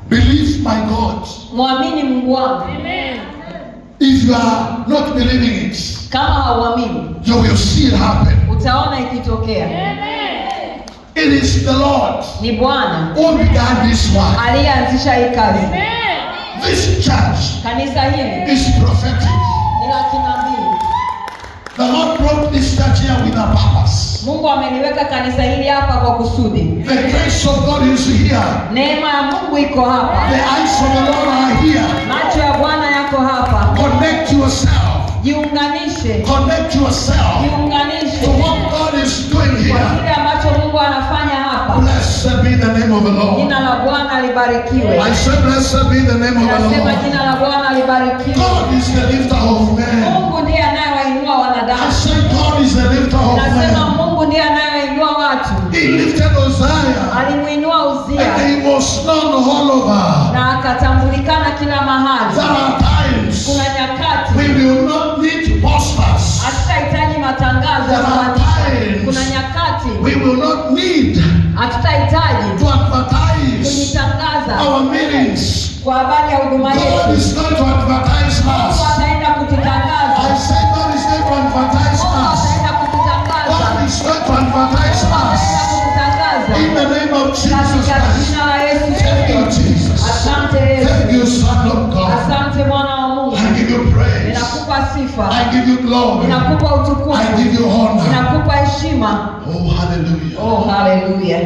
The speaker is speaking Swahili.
Believe my God. Mwamini Mungu wangu. If you are not believing it, Kama hauamini, you will see it happen. Utaona ikitokea. It is the Lord Ni Bwana who began this one. Aliyeanzisha hii kazi. This church Kanisa hili is prophetic. Ni la kinabii. The Lord brought this church here with a purpose. Mungu ameliweka kanisa hili hapa kwa kusudi. The grace of God is here. Neema ya Mungu iko hapa. The eyes of the Lord are here. Macho ya Bwana yako hapa. Connect yourself. Jiunganishe, Connect yourself jiunganishe to what God is doing kwa here. kile ambacho Mungu anafanya hapa. Blessed be the name of the Lord. Jina la Bwana libarikiwe. I say, blessed be the name of the Nasema Lord. jina la Bwana libarikiwe. God is the lifter of men. Mungu ndiye anayewainua I wanadamu. say, God is the lifter of Nasema men. Mungu ndiye anayewainua watu. He lifted Uzziah Alimuinua Uzia and he was known all over. Na akatambulikana kila mahali. There are times Kuna nyakati we will not need posters. Hatutahitaji matangazo ya There are kuandika. Kuna times nyakati we will not need hatutahitaji to advertise kujitangaza our meetings. Kwa habari ya huduma God yetu. Is going to advertise Mungu us. ataenda kututangaza. I say God is going to advertise Mungu us. ataenda kututangaza. God is going to advertise Mungu us. ataenda kututangaza. In the name of Jesus Katika Christ. jina la Yesu Thank you, Kristo. Jesus. Asante Yesu. Thank you, Son of God. Asante Mwana wa Mungu. I give you praise. Ninakupa sifa. I give you glory. Ninakupa utukufu. I give you honor. Ninakupa heshima. Oh, hallelujah. Oh, haleluya.